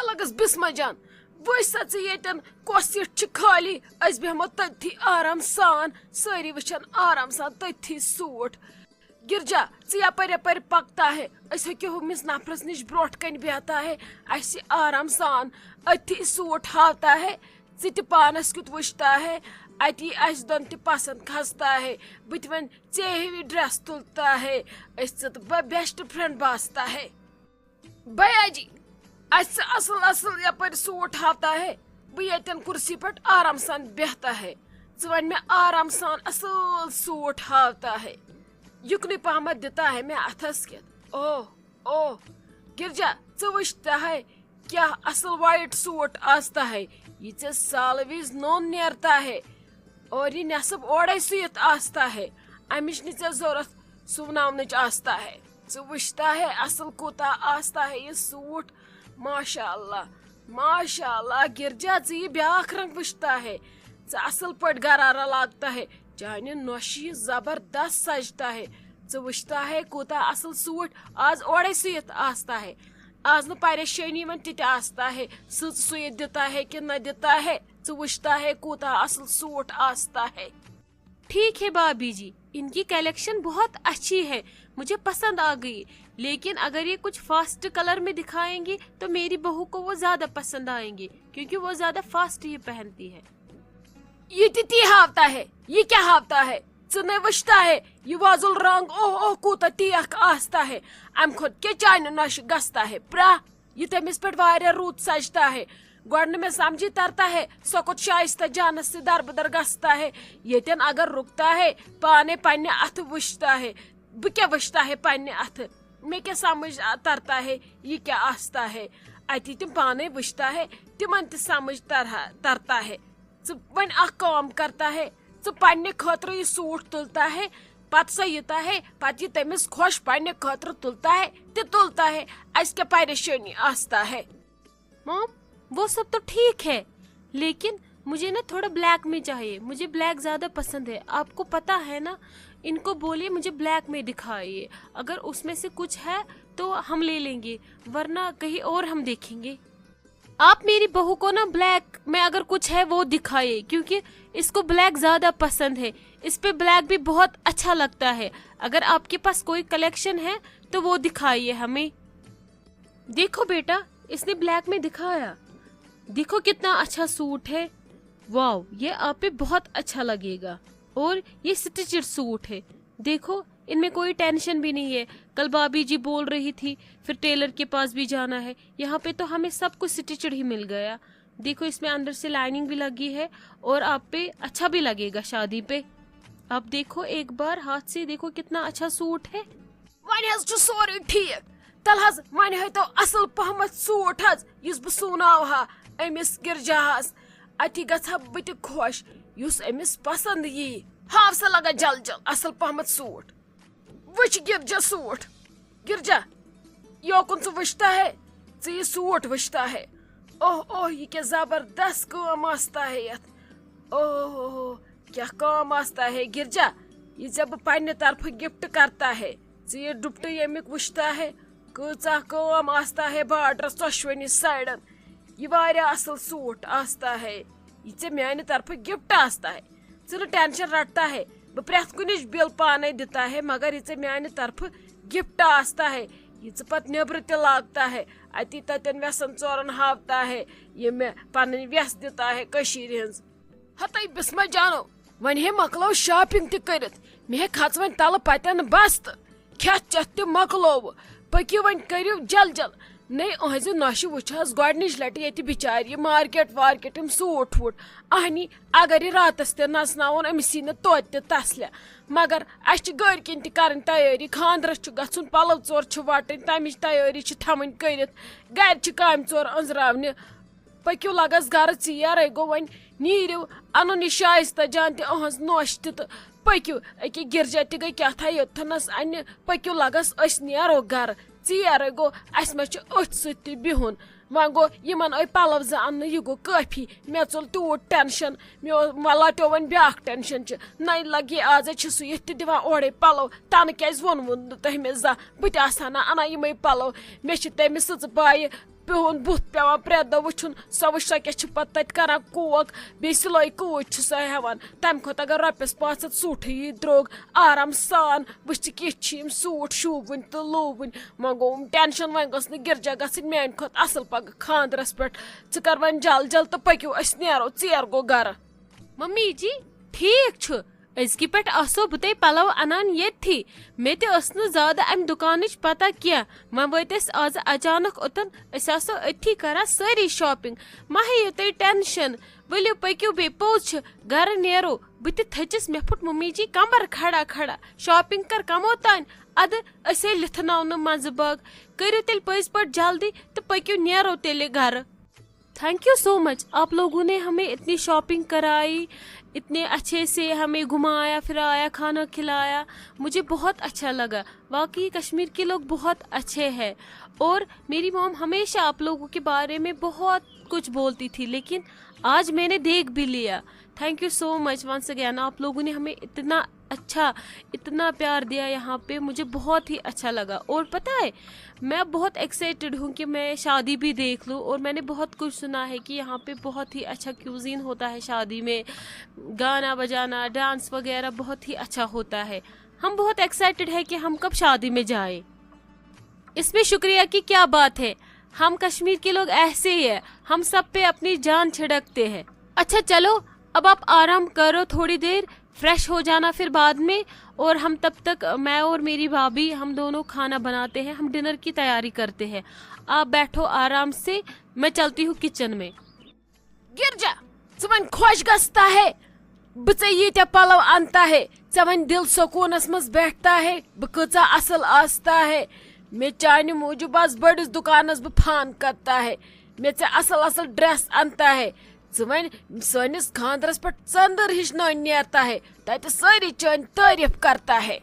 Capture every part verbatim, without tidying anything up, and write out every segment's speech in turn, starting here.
Lags Bisma جان، وٕچھ سا ژٕ ییٚتٮ۪ن کۄس سیٖٹ چھِ خٲلی، أسۍ بیٚہمو تٔتھی آرام سان، سٲری وٕچھن آرام سان تٔتھی سوٗٹ۔ گرجا، ژٕ یپٲرۍ یپٲرۍ پکتا ہے، أسۍ ہیٚکو ہُمِس نفرس نِش برونٛٹھ کنہِ بیہتا ہے، اسہِ آرام سان أتھی سوٗٹ ہاوتا ہے، ژٕ تہِ پانس کیُتھ وٕچھتا ہے، اتی اسہِ دۄن تہِ پسند کھستا ہے، بہٕ تہِ وۄنۍ ژےٚ ہیوی ڈریس تُلتا ہے، أسۍ ژٕ تہٕ بہٕ بیسٹ فرینڈ باستا ہے۔ بیا جی، اسہِ چھِ اصل اصل یپٲرۍ سوٗٹ ہاوتا ہے، بہٕ ییٚتٮ۪ن کُرسی پٮ۪ٹھ آرام سان بیہتا ہے، ژٕ وۄنۍ مےٚ آرام سان اصل سوٗٹ ہاوتا ہے، یُکنُے پہمتھ دِتا ہے مےٚ اتھس کٮ۪تھ۔ اوہ، اوہ، گرجا، ژٕ وٕچھتا ہے کیٛاہ اصل وائٹ سوٗٹ آستا ہے، یہِ ژےٚ سالہٕ وِزِ نوٚن نیرتا ہے، اور یہِ نٮ۪صٕب اورے سُوِتھ آستا ہے، امِچ نہٕ ژےٚ ضروٗرت سُوناونٕچ آستا ہے۔ ژٕ وٕچھتا ہے اصل کوٗتاہ آستا ہے یہِ سوٗٹ، ماشاء اللہ، ماشاء اللہ۔ گرجا، ژٕ یہِ بیٛاکھ رنگ وٕچھتا ہے، ژٕ اصل پٲٹھۍ گرارا لاگتا ہے، چانہِ نۄشہِ یہِ زبردست سجتا ہے۔ ژٕ وٕچھتا ہے کوٗتاہ اصل سوٗٹ آز اورے سُوِتھ آستا ہے، آز نہٕ پریشٲنی یِوان تہِ تہِ آستا ہے، سٕژ سُوِتھ دِتا ہے کِنہٕ نہ دِتا ہے، ژٕ وٕچھتا ہے کوٗتاہ اصل سوٗٹ آستا ہے۔ ٹھیک ہے بھابھی جی، ان کی کلیکشن بہت اچھی ہے، مجھے پسند آ گئی، لیکن اگر یہ کچھ فاسٹ کلر میں دکھائیں گے تو میری بہو کو وہ زیادہ پسند آئیں گے، کیونکہ وہ زیادہ فاسٹ ہی پہنتی ہے۔ یہ تہِ تی ہاوتا ہے، یہ کیا ہاوتا ہے؟ ژٕ نے وٕچھتا ہے، یہ وۄزُل رنگ، اوہ اوہ کوٗتاہ تیکھ آستا ہے، امہِ کھۄتہٕ کیٛاہ چانہِ نۄشہِ گژھتا ہے پرٛاہ؟ یہ تٔمِس پٮ۪ٹھ واریاہ رُت سجتا ہے۔ گۄڈٕ نہٕ مےٚ سمجھی ترتا ہے، سۄ کوٚت شایستہ جانس سۭتۍ دربٕدر گژھتا ہے، ییٚتٮ۪ن اگر رُکتا ہے، پانے پننہِ اتھٕ وٕچھتا ہے، بہٕ کیٛاہ وٕچھتا ہے پننہِ اتھٕ؟ مےٚ کیٛاہ سمجھ آ-، ترتا ہے، یہ کیٛاہ آستا ہے؟ اتی تِم پانے وٕچھتا ہے، تِمن تہِ سمجھ ترہا، ترتا ہے۔ ژٕ وۄنۍ اکھ کٲم کرتا ہے، ژٕ پننہِ خٲطرٕ یہِ سوٗٹ تُلتا ہے، پتہٕ سۄ یِتا ہے، پتہٕ یہِ تٔمِس خۄش پننہِ خٲطرٕ تُلتا ہے، تہِ تُلتا ہے، اسہِ کیٛاہ پریشٲنی آستا ہے؟ مام، وہ سب تو ٹھیک ہے، لیکن مجھے نا تھوڑا بلیک میں چاہیے، مجھے بلیک زیادہ پسند ہے۔ آپ کو پتا ہے نا، ان کو بولیے مجھے بلیک میں دکھائیے، اگر اس میں سے کچھ ہے تو ہم لے لیں گے، ورنہ کہیں اور ہم دیکھیں گے۔ آپ میری بہو کو نا بلیک میں اگر کچھ ہے وہ دکھائیے، کیونکہ اس کو بلیک زیادہ پسند ہے، اس پہ بلیک بھی بہت اچھا لگتا ہے۔ اگر آپ کے پاس کوئی کلیکشن ہے تو وہ دکھائیے ہمیں۔ دیکھو بیٹا، اس نے بلیک میں دکھایا، دیکھو کتنا اچھا سوٹ ہے، واو، یہ آپ پہ بہت اچھا لگے گا۔ اور یہ سٹیچڈ سوٹ ہے، دیکھو ان میں کوئی ٹینشن بھی نہیں ہے۔ کل بھابھی جی بول رہی تھی، پھر ٹیلر کے پاس بھی جانا ہے، یہاں پہ تو ہمیں سب کچھ سٹیچڈ ہی مل گیا۔ دیکھو اس میں اندر سے لائننگ بھی لگی ہے اور آپ پہ اچھا بھی لگے گا شادی پہ۔ آپ دیکھو ایک بار ہاتھ سے، دیکھو کتنا اچھا سوٹ ہے۔ وۄنۍ حظ چھُ سورُے ٹھیٖک۔ تَلہٕ حظ، وۄنۍ ہٲیتو اَصٕل پَہمَتھ سوٗٹ حظ، یُس بہٕ سُوناوہا أمِس گِرجاہَس۔ اَتی گژھٕ ہا بہٕ تہِ خۄش، یُس أمِس پَسنٛد یی۔ ہاو سا لگا جل جل اَصٕل پَہمَتھ سوٗٹ۔ وٕچھ گِرجا سوٗٹ۔ گِرجا، یوکُن ژٕ وٕچھتا ہے، ژٕ یہِ سوٗٹ وٕچھتا ہے۔ اوہ اوہ، یہِ کیٛاہ زبردست کٲم آستا ہے یَتھ۔ اوہ اوہ اوہ، کیٛاہ کٲم آستا ہے گِرجا، یہِ ژےٚ بہٕ پننہِ طرفہٕ گفٹ کرتا ہے۔ ژٕ یہِ ڈُپٹہٕ ییٚمیُک وٕچھتا ہے، کۭژاہ کٲم آستا ہے بارڈرس ژۄشوٕنی سایڈن۔ یہِ واریاہ اصل سوٗٹ آستا ہے، یہِ ژےٚ میانہِ طرفہٕ گفٹ آستا ہے۔ ژٕ نہٕ ٹینشن رٹتا ہے، بہٕ پرٛٮ۪تھ کُنِچ بِل پانے دِتا ہے، مگر یہِ ژےٚ میانہِ طرفہٕ گفٹ آستا ہے، یہِ ژٕ پتہٕ نیبرٕ تہِ لاگتا ہے، اتی تتٮ۪ن وٮ۪سن ژورن ہاوتا ہے، یہِ مےٚ پنٕنۍ وٮ۪س دِتا ہے کٔشیٖرِ ہٕنٛز۔ ہتے بسمہ جانو، وۄنۍ ہے مۄکلٲو شاپنگ تہِ کٔرِتھ، مےٚ ہے کھژ وۄنۍ تلہٕ پتٮ۪ن بس تہٕ کھٮ۪تھ چٮ۪تھ تہِ مۄکلووٕ۔ پٔکِو وۄنۍ، کٔرِو جل جل۔ نے أہنٛزِ نۄشہِ وٕچھ حظ گۄڈنِچ لٹہِ ییٚتہِ بِچارِ یہِ مارکیٹ وارکیٹ، یِم سوٗٹ ووٗٹ۔ اہنی، اگر یہِ راتس تہِ نژناوُن، أمِس یی نہٕ توتہِ تہِ تسلہِ۔ مگر اسہِ چھِ گرِ کِنۍ تہِ کرٕنۍ تیٲری، خانٛدرس چھُ گژھُن، پلو ژور چھِ وٹٕنۍ، تمِچ تیٲری چھِ تھاوٕنۍ کٔرِتھ۔ گرِ چھِ کامہِ ژور أنٛزراونہِ۔ پٔکِو لگس گرٕ، ژیر ہے گوٚو وۄنۍ۔ نیٖرِو، انُن یہِ شایستہ جان تہِ، أہنٛز نۄش تہِ تہٕ پٔکِو۔ أکہِ گِرجا تہِ گٔے کیٛاہ تھا یوٚتتھنس انہِ، پٔکِو لگس، أسۍ نیرو گرٕ۔ ژیر ہے گوٚو، اسہِ ما چھُ أتھۍ سۭتۍ تہِ بِہُن۔ وۄنۍ گوٚو یِمن ٲے پلو زٕ اننہٕ، یہِ گوٚو کٲفی۔ مےٚ ژوٚل تیوٗت ٹینشن، مےٚ اوس، مےٚ لٹیو وۄنۍ بیٛاکھ ٹینشن چھُ۔ نَے لگہِ آز ہے چھِ سُہ ییٚتہِ تہِ دِوان اورے پلو، تنہٕ کیٛازِ ووٚنوُ نہٕ تۄہہِ مےٚ زانٛہہ؟ بہٕ تہِ آسہٕ ہا نہ انان یِمے پلو۔ مےٚ چھِ تٔمِس سٕژٕ پایہِ، پیوٚہُن بُتھ پیوان پرٛٮ۪تھ دۄہ وٕچھُن، سۄ وٕچھ سۄ کیٛاہ چھِ پَتہٕ تَتہِ کَران کوک، بیٚیہِ سِلٲے کۭژ چھِ سۄ ہٮ۪وان۔ تَمہِ کھۄتہٕ اگر رۄپیَس پانٛژھ ہَتھ سوٗٹھٕے یی درٛوگ، آرام سان وٕچھِ کِتھ چھِ یِم سوٗٹ شوٗبوٕنۍ تہٕ لوٗبوٕنۍ۔ وۄنۍ گوٚوُم ٹٮ۪نشَن، وۄنۍ گٔژھ نہٕ گِرجا گژھٕنۍ میٛانہِ کھۄتہٕ اَصٕل پَگاہ خانٛدرَس پٮ۪ٹھ۔ ژٕ کَر وۄنۍ جل جل تہٕ پٔکِو، أسۍ نیرو، ژیر گوٚو گَرٕ۔ ممی جی، ٹھیٖک چھُ، أزکہِ پٮ۪ٹھ آسو بہٕ تۄہہِ پلو انان ییٚتھی۔ مےٚ تہِ ٲس نہٕ زیادٕ امہِ دُکانٕچ پتہ کینٛہہ۔ وۄنۍ وٲتۍ أسۍ آز اچانک اوٚتن، أسۍ آسو أتھی کران سٲری شاپنگ۔ مہ ہیٚیِو تُہۍ ٹینشن، ؤلِو پٔکِو بیٚیہِ، پوٚز چھُ، گرٕ نیرو۔ بہٕ تہِ تھٔچِس، مےٚ پھُٹ مُمی جی کمر کھڑا کھڑا۔ شاپنگ کر کمو تانۍ، ادٕ أسے لِتھناونہٕ منٛزٕ باگ۔ کٔرِو تیٚلہِ پٔزۍ پٲٹھۍ جلدی تہٕ پٔکِو، نیرو تیٚلہِ گرٕ۔ تھینک یو سو مچ، آپ لوگوں نے ہمیں اتنی شاپنگ کرائی، اتنے اچھے سے ہمیں گھمایا پھرایا، کھانا کھلایا، مجھے بہت اچھا لگا۔ واقعی کشمیر کے لوگ بہت اچھے ہیں، اور میری مام ہمیشہ آپ لوگوں کے بارے میں بہت کچھ بولتی تھی، لیکن آج میں نے دیکھ بھی لیا۔ Thank you so much once again, آپ لوگوں نے ہمیں اتنا اچھا، اتنا پیار دیا یہاں پہ، مجھے بہت ہی اچھا لگا۔ اور پتہ ہے، میں بہت ایکسائٹڈ ہوں کہ میں شادی بھی دیکھ لوں، اور میں نے بہت کچھ سنا ہے کہ یہاں پہ بہت ہی اچھا کیوزین ہوتا ہے شادی میں، گانا بجانا، ڈانس وغیرہ بہت ہی اچھا ہوتا ہے۔ ہم بہت ایکسائٹڈ ہے کہ ہم کب شادی میں جائیں۔ اس میں شکریہ کی کیا بات ہے، ہم کشمیر کے لوگ ایسے ہی ہے، ہم سب پہ اپنی جان چھڑکتے ہیں۔ اچھا چلو، اب آپ آرام کرو تھوڑی دیر، فریش ہو جانا پھر بعد میں، اور ہم تب تک، میں اور میری بھابھی، ہم دونوں کھانا بناتے ہیں، ہم ڈنر کی تیاری کرتے ہیں۔ آپ بیٹھو آرام سے، میں چلتی ہوں کچن میں۔ گرجا، ژٕ وۄنۍ خۄش گژھتا ہے، بہٕ ژےٚ ییٖتیٛاہ پلو انتا ہے، ژےٚ وۄنۍ دل سکوٗنس منٛز بیٹھتا ہے، بہٕ کۭژاہ اصل آستا ہے۔ مےٚ چانہِ موٗجوٗب آز بٔڑِس دُکانس بہٕ فان کرتا ہے، مےٚ ژےٚ اصل اصل ڈریس انتا ہے، ژٕ وۄنۍ سٲنِس خانٛدرس پٮ۪ٹھ ژٔنٛدٕر ہِش نٔنۍ نیرتا ہے، تتہِ سٲری چٲنۍ تعریٖف کرتا ہے۔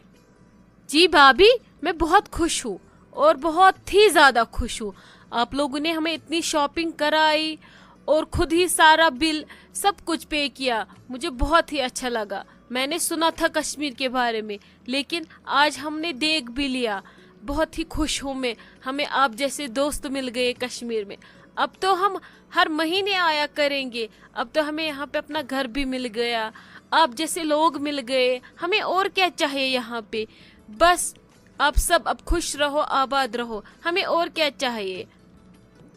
جی بھابھی، میں بہت خوش ہوں اور بہت ہی زیادہ خوش ہوں۔ آپ لوگوں نے ہمیں اتنی شاپنگ کرائی اور خود ہی سارا بل، سب کچھ پے کیا، مجھے بہت ہی اچھا لگا۔ میں نے سنا تھا کشمیر کے بارے میں، لیکن آج ہم نے دیکھ بھی لیا۔ بہت ہی خوش ہوں میں، ہمیں آپ جیسے دوست مل گئے کشمیر میں۔ اب تو ہم ہر مہینے آیا کریں گے، اب تو ہمیں یہاں پہ اپنا گھر بھی مل گیا، آپ جیسے لوگ مل گئے، ہمیں اور کیا چاہیے یہاں پہ؟ بس آپ سب اب خوش رہو، آباد رہو، ہمیں اور کیا چاہیے؟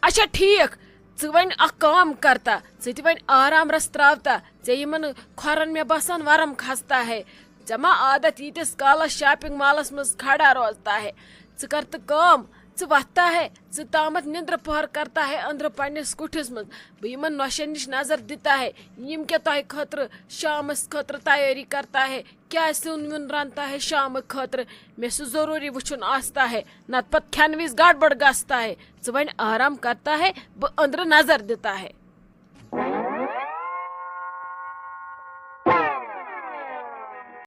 اچھا ٹھیک، ژٕ وۄنۍ اکھ کٲم کرتا، ژٕ تہِ وۄنۍ آرام رس تراوتا، ژےٚ یِمن کھۄرن مےٚ باسان ورم کھستا ہے، ژےٚ ما عادت ییٖتِس کالس شاپنگ مالس منٛز کھڑا روزتا ہے؟ ژٕ کر تہٕ کٲم، ژٕ وۄتھتا ہے، ژٕ تامتھ نِندرٕ پہر کرتا ہے أنٛدرٕ پننِس کُٹھِس منٛز۔ بہٕ یِمن نۄشن نِش نظر دِتا ہے، یِم کیٛاہ تۄہہِ خٲطرٕ شامس خٲطرٕ تیٲری کرتا ہے، کیٛاہ سیُن ویُن رنتا ہے شامہٕ خٲطرٕ؟ مےٚ چھُ ضروٗری وٕچھُن آستا ہے، نتہٕ پتہٕ کھٮ۪نہٕ وِزِ گڑبڑ گژھتا ہے۔ ژٕ وۄنۍ آرام کرتا ہے، بہٕ أنٛدرٕ نظر دِتا ہے۔